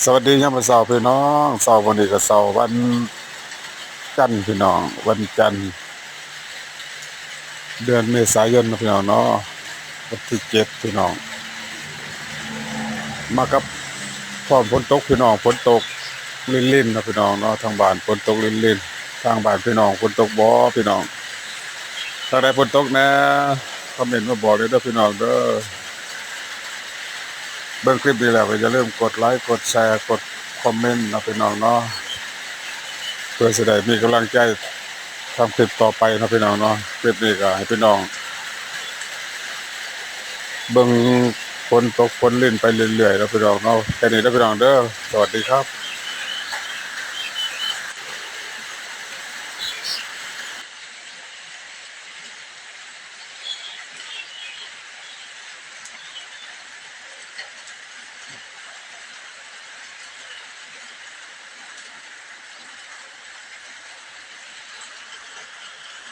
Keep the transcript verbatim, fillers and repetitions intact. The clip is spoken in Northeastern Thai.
สวัสดียามมื้อเช้าพี่น้อง เช้าวันนี้ก็เช้าวันจันทร์พี่น้อง วันจันทร์ เดือนเมษายนนะพี่น้องเนาะ วันที่เจ็ดพี่น้อง มากับพร้อมฝนตกพี่น้อง ฝนตกลินๆนะพี่น้องเนาะ ทางบ้านฝนตกลินๆ ทางบ้านพี่น้องฝนตกบ่พี่น้อง ทางใดฝนตกแหน่ คอมเมนต์มาบอกเลยเด้อพี่น้องเด้อ เบิ่งคลิปนี้แล้วก็อย่าลืมกดไลค์กดแชร์กดคอมเมนต์นะพี่น้องเนาะ เพื่อสิได้มีกำลังใจทำคลิปต่อไปนะพี่น้องเนาะ คลิปนี้ก็ให้พี่น้อง เบิ่งฝนตกฝนลินไปเรื่อยๆนะพี่น้องเนาะ แค่นี้นะพี่น้องเด้อ สวัสดีครับ